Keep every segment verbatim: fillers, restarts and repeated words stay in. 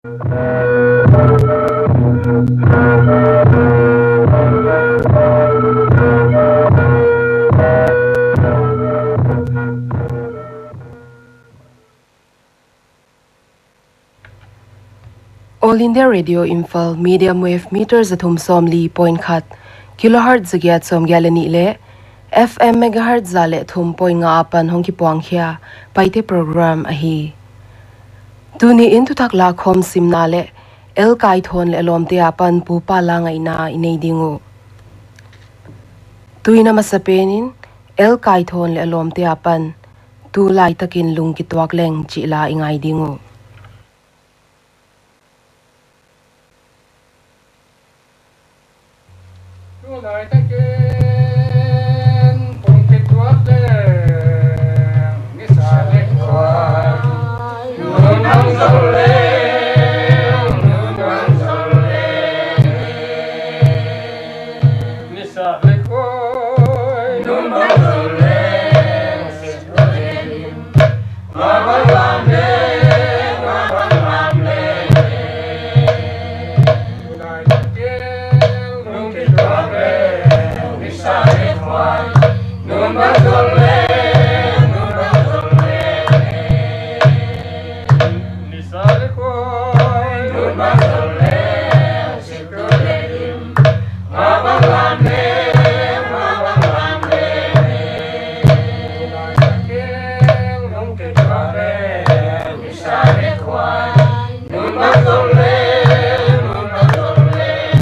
All India Radio Imphal, medium wave meter za thum sawmli point khat, kilohertz za giat sawmgiat leh nih leh F M megahertz za leh thum point nga apan hong kipuang khia Paite program ahi. Tuni in thuthak lakhawm simna leh L Kaithon leh a lawmte apan pupa la ngaihna i nei ding uh. Tuin a masapen in L Kaithon leh a lawmte apan tu laitakin lungkituak leng chih la i ngai ding uh. Tu laitakin lungkituak leng, nisa leh khuai, nun bang zol leng, nun bang zol leng. Nisa leh khuai, nun bang zol leng, sik leh lim, ma bang lam leng, ma bang lam leng. Tu laitakin lungkituak leng, nisa leh khuai, nun bang zol leng, nun bang zol leng. Nisa leh khuai, nun bang zol leng, sik leh lim, ma bang lam leng, ma bang lam leng. Lungkituak leng, nisa leh khuai, nun bang zol leng, nun bang zol leng.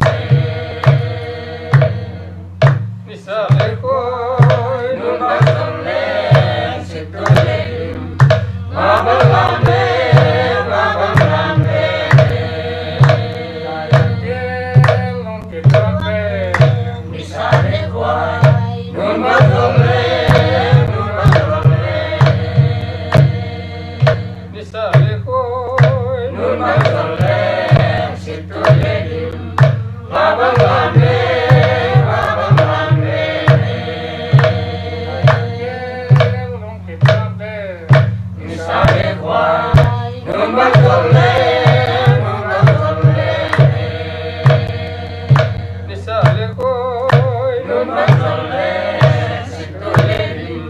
Nisa leh khuai, nun bang zol leng, sik leh lim, ma bang lam leng, ma bang lam leng. Lungkituak leng, nisa leh khuai, nun bang zol leng, nun bang zol leng. Nisa leh khuai, nun bang zol leng, sik leh lim, ma bang lam leng, ma bang lam leng. Lungkituak leng, nisa leh khuai, nun bang zol leng, nun bang zol leng. Nisa leh khuai, nun bang zol leng, sik leh lim,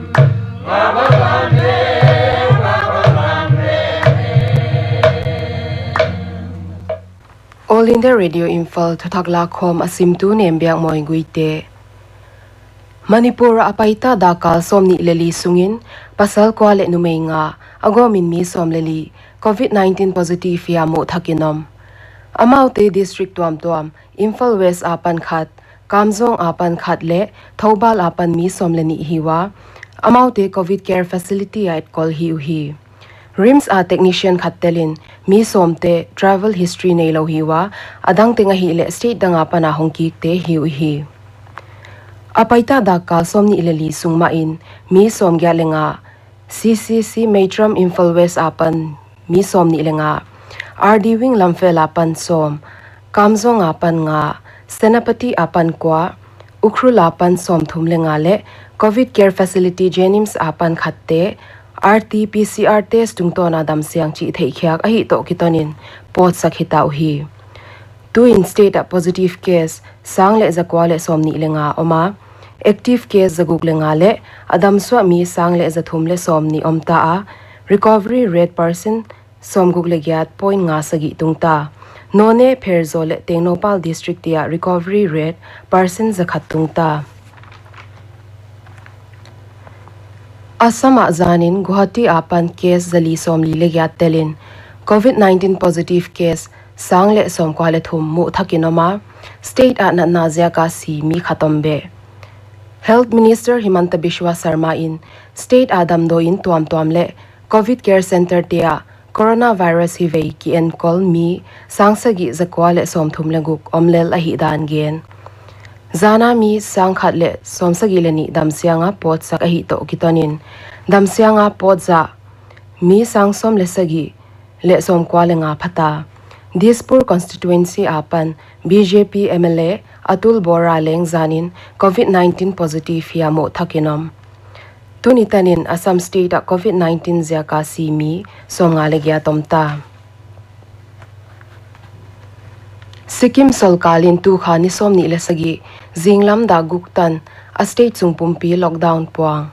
ma bang lam leng, ma bang lam leng. All India Radio Imphal thuthak lakhawm a simtu Nembiak Moi Guite. Manipur a paita dakkal sawmnih leh li sungin pasal kua leh numei nga, a gawmin mi sawm leh li Covid nineteen positive hia muh thakin om. Amaute district tuamtuam, Imphal West apan khat, Kamjong apan khat leh Thoubal apan mi sawm leh nih hi ua, amaute Covid Care Facility ah etkol hi uhi. RIMS a technician khat telin mi sawmte travel history neilou hi ua, adang teng ahihleh state dang apan a hong kikte hi uhi. A paita dakkal sawmnih leh li sung mahin mi sawmgiat leh nga, C C C Meitram Imphal West apan mi sawmnih leh nga, R D Wing Lamphel apan sawm, Kamjong apan nga, Senapati apan kua, Ukhrul apan sawmthum leh nga leh Covid Care Facility JNIMS apan khatte R T P C R test tungtawna damsiang chih theihkhiak ahih toh kitonin pawtsak hita uhi. Tuin state ah positive case sang leh zakua leh sawmnih leh nga om a, active case zaguk leh nga leh a damsuah mi sang leh zathum leh sawmnih om ta a, recovery rate percent sawmguk leh giat point nga sagih tungta. Noney, Pherzawl leh Tengnoupal district te ah recovery rate percent zakhat tungta. Assam ah zanin Guwahati apan case zali sawmli leh giat telin Covid nineteen positive case sang leh sawmkua leh thum muh thakin om a, state ah natna ziaka si mi khat om beh. Health Minister Himanta Biswa Sarma in state a damdawi inn tuamtuam leh Covid Care Centre te ah coronavirus hivei ki-enkol mi sang sagih zakua leh sawmthum leh guk om lel ahihdan gen. Zana mi sang khat leh sawmsagih leh nih damsianga pawtsak ahih toh kitonin, damsianga pawtzah mi sang sawm leh sagih leh sawmkua leh nga phata. Dispur constituency apan B J P M L A Atul Bora leng zanin Covid nineteen positive hia muh thakin om. Tuni tanin Assam state ah Covid nineteen ziaka si mi sawmnga leh giat om ta. Sikkim sorkar in tu kha ni sawmnih leh sagih, zinglam dak guk tan a state sung pumpi lockdown puang.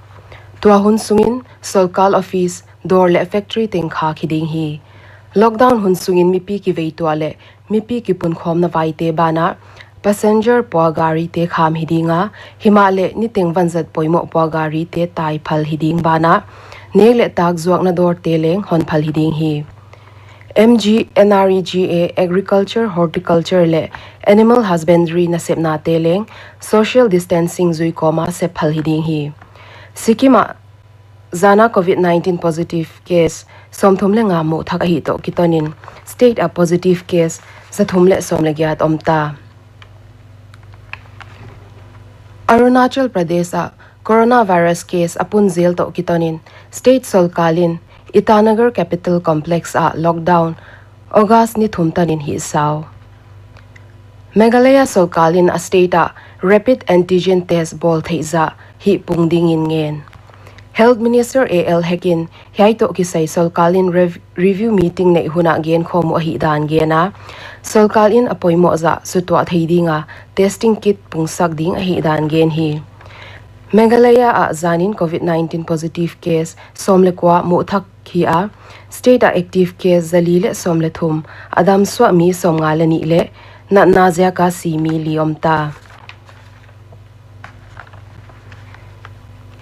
Tua hun sungin sorkar office, dawr leh factory teng khak hi ding hi. Lockdown hun sungin mipi kivei tuah leh mipi kipunkhawmna vaite banah passenger pua garite kham hi ding a, himahleh niteng vanzat poimoh pua garite tai phal hi ding banah, nek leh tak zuakna dawrte leng hon phal hi ding hi. M G, N R E G A, Agriculture, Horticulture leh Animal Husbandry nasepnate leng social distancing zui kawma sep phal hi ding hi. Sikkim ah zana covid nineteen positive case sawmthum leh nga muh thak ahih toh kitonin state ah positive case zathum leh sawm leh giat om ta. Arunachal Pradesh ah coronavirus case a pung zel toh kitonin state sorkar in Itanagar Capital Complex ah lockdown August ni thum tanin hihsa uh. Meghalaya sorkar in a state ah rapid antigen test bawl theih zah hih pung dingin ngen. Health Minister A L Hek in hiai toh kisai sorkar in rev-, review meeting neih hun ah genkhawm uh ahihdan gen a, sorkar in a poimoh zah sutuah thei ding a testing kit pungsak ding ahihdan gen hi. Meghalaya ah zanin covid nineteen positive case sawm leh kua muh thak hi a, state ah active case zali leh sawm leh thum, a damsuah mi sawmnga leh nih leh natna ziaka si mi li om ta.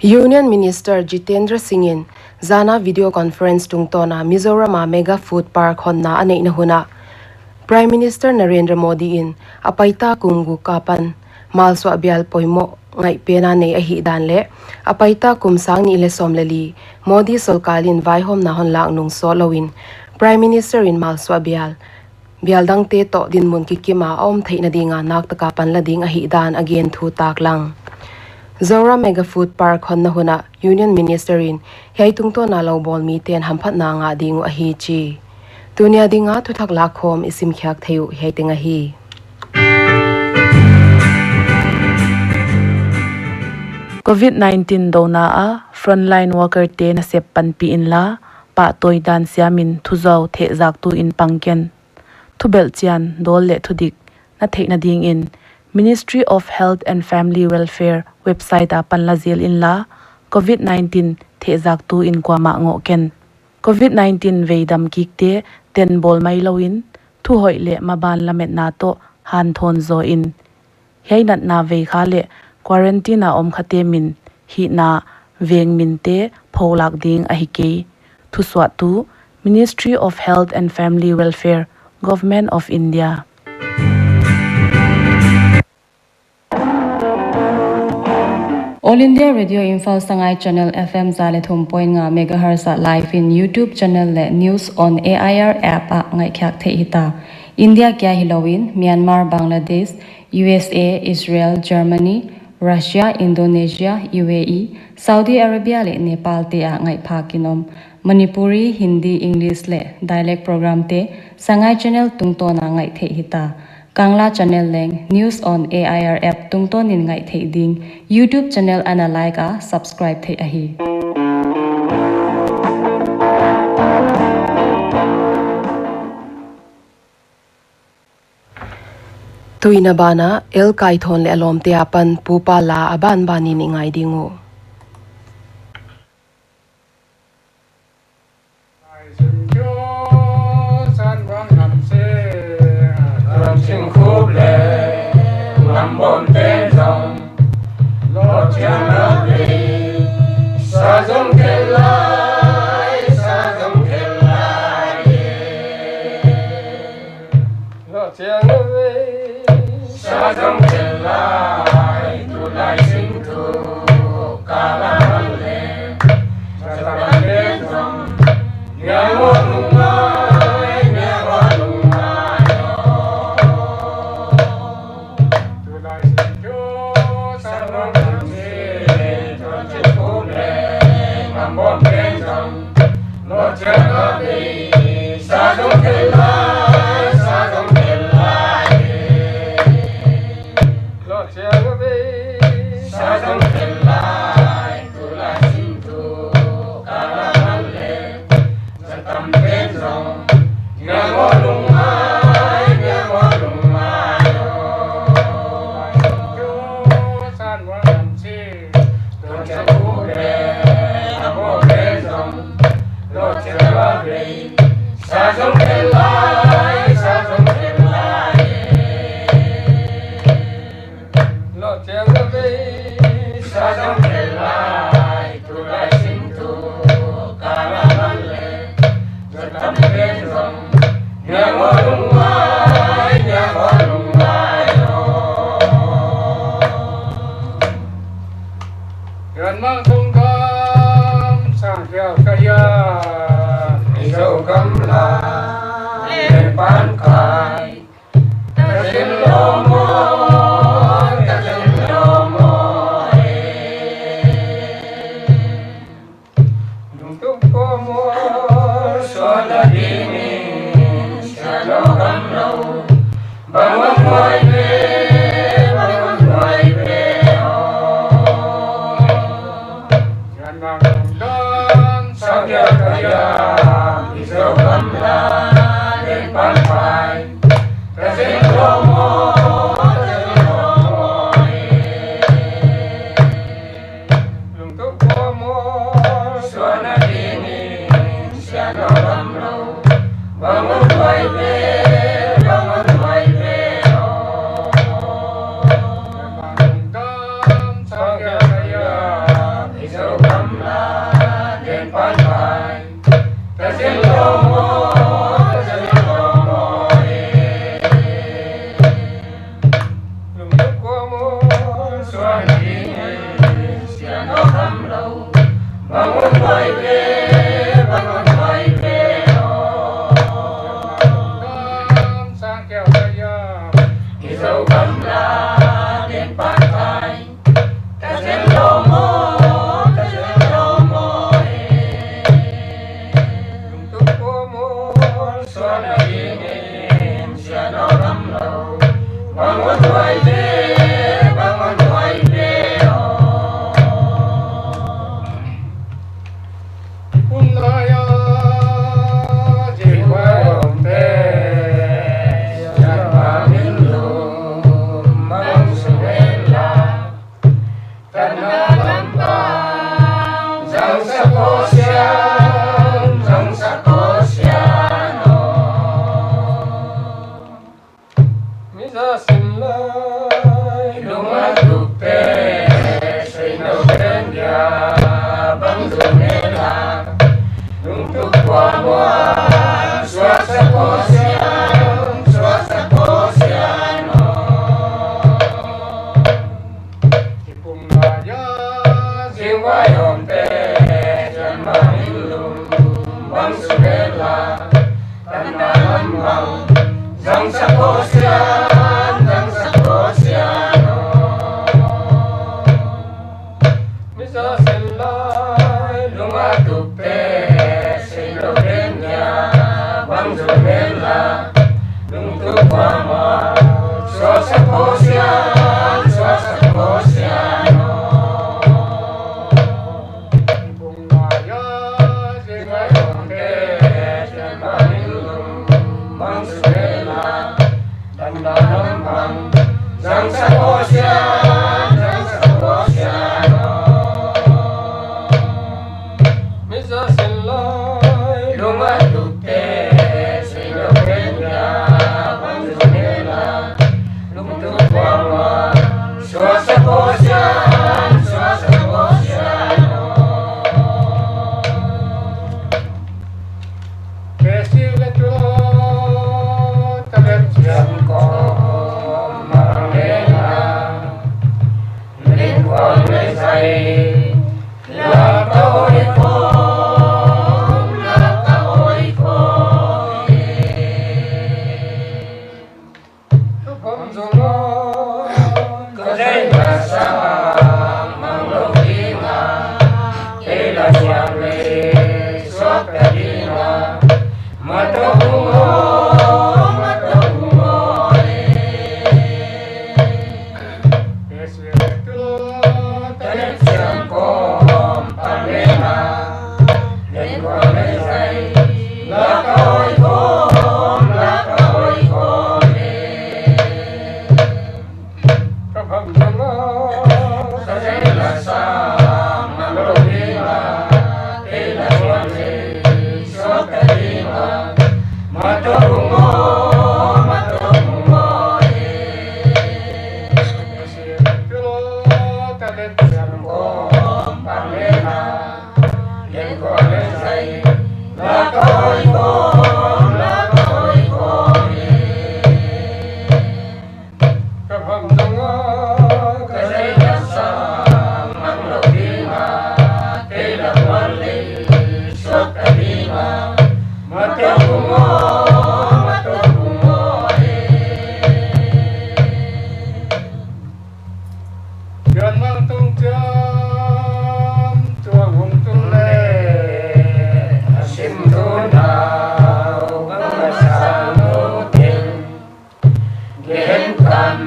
Union Minister Jitendra Singh in zana video conference tungtawna Mizoram a Mega Food Park honna a neihna hun ah Prime Minister Narendra Modi in a paita kum guk apan malsuah bial poimoh ngaihpena nei ahihdan leh a paita kum sang nih leh sawm leh li Modi sorkar in vaihawmna hon lak nung sawt louin Prime Minister in malsuah bial, bial dangte toh dinmun kikima a om theihna dinga naktaka panla ding ahihdan a gen thu taklang. Zoram Mega Food Park honna hun ah Union Minister in hiai tungtawna lou bawl miten hamphatna ngah ding uh ahi chi. Tuni a dinga thuthak lakkhawm i simkhiak theih uh hiai teng ahi. Covid nineteen douna a frontline workerte nasep panpih inla, pahtawi dan siamin thuzau thehzaktu in pang ken. Thubelhchian, dawl leh thudik na theihna dingin Ministry of Health and Family Welfare website a panla zel inla, covid nineteen thehzaktu in kuamah ngoh ken. Covid nineteen veidam kikte tenbawl mai louin, thuhoih leh maban lametna toh hanthawn zaw in. Hiai natna vei kha leh quarantine a om khate min, hihna veng minte pholak ding ahi kei. Thusuahtu, Ministry of Health and Family Welfare, Government of India. All India Radio Imphal Sangai Channel F M za leh thum point nga megahertz ah live in YouTube channel leh News on A I R app ah ngaihkhiak theih hita. India kia hilouin, Myanmar, Bangladesh, U S A, Israel, Germany, Russia, Indonesia, U A E, Saudi Arabia leh Nepal te ah ngaihphak in om. Manipuri, Hindi, English leh dialect programte Sangai Channel tungtawna ngaih theih hita. Kangla Channel leng News on A I R app tungtawnin ngaih theih ding. YouTube channel ana like a subscribe theih ahi. Tuin a banah, L. Kaithawn leh a lawmte apan Pupa la a banbanin i ngai ding uh. Bang hon huai ve, bang hon huai ve aw. Sian bang dan sang kia kaya, i Zogam la den pan pai. Ka zin lo mo, ka zin lo mo e. Lungtup kua mual suan a dingin sian a lam lou. Bang hon huai ve, bang hon huai ve aw. Bang hon dan sang kia kaya, i Zogam la den pan pai. Ka zin lo mo, ka zin lo mo e. Lungtup kua mual suan a dingin sian a lam lou. Bang hon huai ve, bang hon huai ve aw. Sang kia kaya, i Zogam la den pan pai. Ka zin lo mo, ka zin lo mo e. Lungtup kua mual suan a dingin sian a lam lou. Bang hon huai ve, bang hon huai ve aw. Kum lai a zinghuai om te, sian bang in lum bang sung en la. Tanna lam bang zang sak aw sian, zang sak aw sian aw. Mi za sin lai lung a tup te, sei nou pen dia bang zun en la. Lungtup kua mual suak sak aw sian, suak sak aw sian aw. Kum lai a zinghuai om te, sian bang in lum bang sung en la. Tanna lam bang zang sak aw sian, zang sak aw sian aw. Mi za sin lai lung a tup te, sei nou pen dia bang zun en la. Lungtup kua mual suak sak aw sian, suak sak aw sian aw. Kum lai a zinghuai om te, sian bang in lum bang sung en la. Tanna lam bang zang sak aw sian, zang sak aw sian aw. Mi za sin lai lung a tup te, sei nou pen dia bang zun en la. Lungtup kua mual suak sak aw sian, suak sak aw sian aw. Pesi le tu, ta le sian ko ma le na. Len ko le sai, la ka oi ko, la ka oi ko e. Ka zai na sa mang lo ding a, e la siam le suak ka ding a, ma to hung o, ma to hung o e.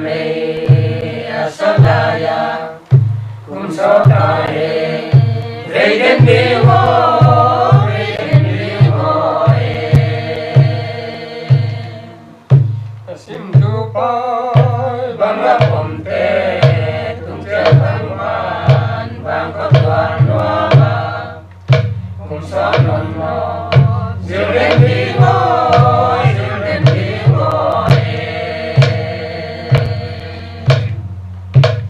Mei a sa lai a, kum sawt ta e, vei den ding aw, vei den ding aw e. A sim tu pai bang a pom te, tung chiang tang wan bang ko tuan nuam a. Kum sawt nawn nawn, zil den ding aw, zil den ding aw e.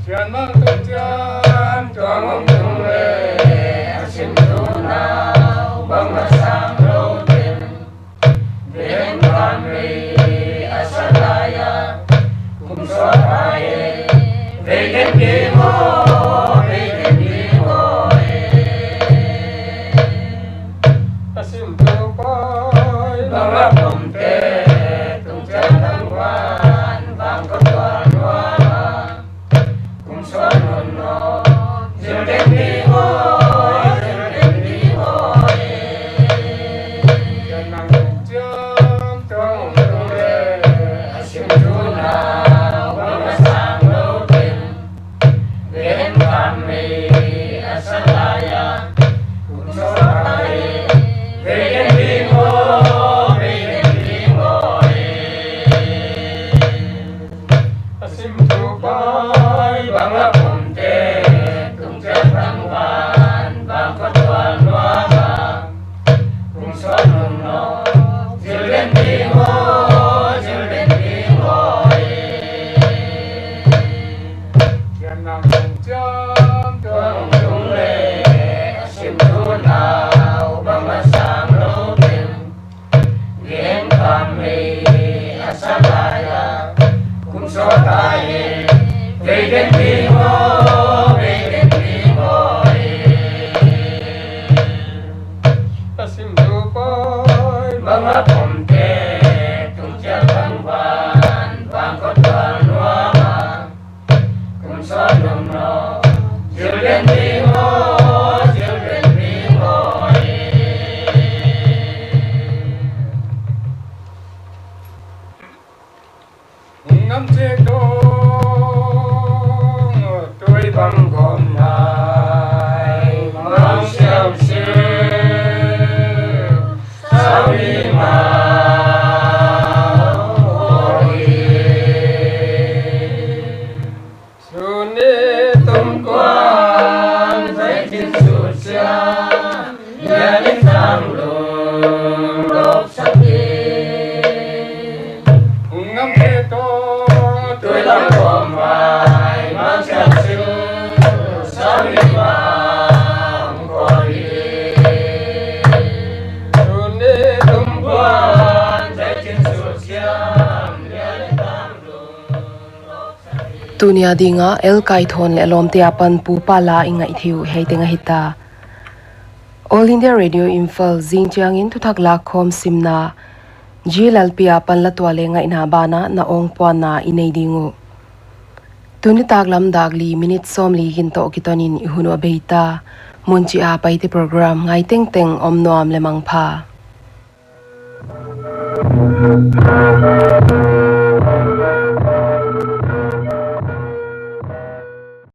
Sian mang tung chiang tuang om tung le, a sim tu nau bang a sang lou den. Gen kam mei a sa lai a, kum sawt ta e, vei den ding aw, vei den ding aw e. A sim tu pai bang a pom te, tung chiang tang wan bang ko tuan nuam a. Kum sawt nawn nawn, zil den ding aw, zil den ding aw e. Sian mang tung chiang tuang om tung le, a sim tu nau bang a sang lou den. Gen kam mei a sa lai a, kum sawt ta e, vei den ding aw, vei den ding aw e. A sim tu pai bang a pom te, tung chiang tang wan bang ko tuan nuam a. Kum sawt nawn nawn, zil den ding aw, zil den ding aw e. Sian mang tung chiang tuang om tung le, a sim tu nau bang a sang lou den. Gen kam mei a sa lai a, kum sawt ta e, vei den ding aw, vei den ding aw e. A sim tu pai bang a pom te, tung chiang tang wan bang ko tuan nuam a. Kum sawt nawn nawn, zil den ding aw, zil den ding aw e. Ngam che tong, tui bang gom nai, mang siam siu, sau ni ma, oi. Suni tum kuan zai chin su sia, ya ni sang lung lok sak e. Ngam ke to, tui lang kom mai, mang siam siu, sau ni ma, oi. Suni tum kuan zai chin su sia, ya ni sang lung lok Tuni a ding a L. Kaithon leh a lawmte apan Pu Pa la i ngaih theih uh hiai teng ahi ta. All India Radio Imphal, zing chiangin thuthak lakkhawm simna, G. Lalpi apan la tuah leh ngaihna banah na awng puanna i nei ding uh. Tuni taklam dak li minute sawmli gin toh kitonin i hun uh a bei ta. Mun chih a Paite program ngai tengteng om nuam leh mangpha.